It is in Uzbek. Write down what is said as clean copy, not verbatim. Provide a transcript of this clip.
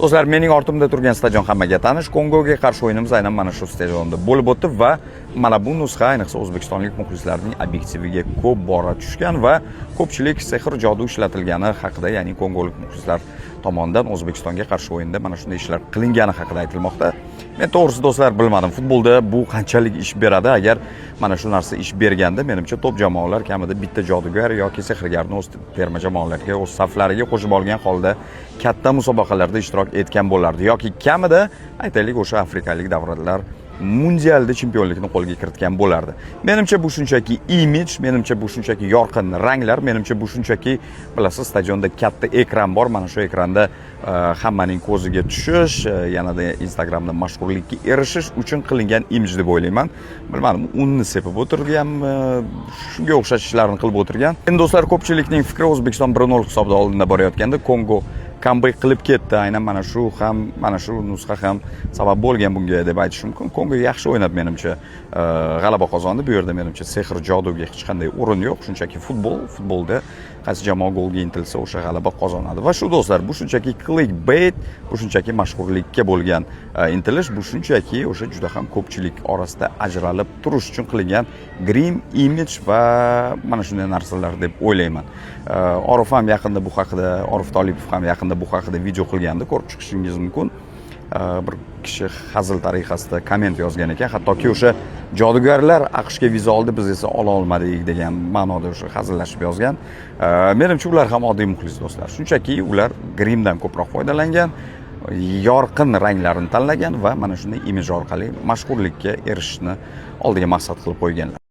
Do'stlar, mening ortimda turgan stadion hammaga tanish. Kongoga qarshi o'yinimiz aynan mana shu stadionda bo'lib o'tdi va mana bu nusxa ayniqsa o'zbekistonlik muxlislarning obyektiviga ko'p bora tushgan va ko'pchilik sehr jodu ishlatilgani haqida, ya'ni kongolik muxlislar tomonidan O'zbekistonga qarshi o'yinda mana shunday ishlar qilingani haqida aytilmoqda. Men to'g'risi, do'stlar, bilmadim, futbolda bu qanchalik ish beradi. Agar mana shu narsa ish berganda, menimcha, top jamoalar kamida bitta jodugar yoki sehrgarni o'z terma jamoalariga, o'z saflariga qo'shib olgan holda katta musobaqalarda ishtirok etgan bo'lardi yoki kamida, aytaylik, o'sha afrikalik davlatlar mundialda chempionlikni qo'lga kiritgan bo'lardi. Menimcha, bu shunchaki imidj, menimcha, bu shunchaki yorqin ranglar, menimcha, bu shunchaki, bilasiz, stadionda katta ekran bor, mana shu ekranda hammaning ko'ziga tushish, yanada Instagramda mashhurlikka erishish uchun qilingan imij deb o'ylayman. Bilmadim, unni sepib o'tirganmi, shunga o'xshash ishlarni qilib o'tirgan. Endi, do'stlar, ko'pchilikning fikri, O'zbekiston 1-0 hisobida oldinda borayotganda Kongo kambek qilib ketdi. Aynan mana shu ham, mana shu nusxa ham sabab bo'lgan bunga deb aytish mumkin. Kongo yaxshi o'ynab, menimcha, g'alaba qozondi. Bu yerda, menimcha, sehr joduga hech qanday o'rin yo'q, shunchaki futbol. Futbolda qaysi jamoa golga intilsa, o'sha g'alaba qozonadi. Va shu, do'stlar, bu shunchaki clickbait, bu shunchaki mashhurlikka bo'lgan intilish, bu shunchaki o'sha juda ham ko'pchilik orasida ajralib turish uchun qilingan grim, imij va mana shunday narsalar deb o'ylayman. Orif ham yaqinda bu haqida, Orif Tolipov ham yaqinda bu haqida video qilgandi, ko'rib chiqishingiz mumkin. Bir kishi hazil tariqasida komment yozgan ekan, hattoki o'sha jodugarlar AQShga viza oldi, biz esa ola olmadik degan ma'noda o'sha hazillashib yozgan. Menimcha, ular ham oddiy muxlis, do'stlar, shunchaki ular grimdan ko'proq foydalangan, yorqin ranglarni tanlagan va mana shunday imij orqali mashhurlikka erishishni oldiga maqsad qilib qo'yganlar.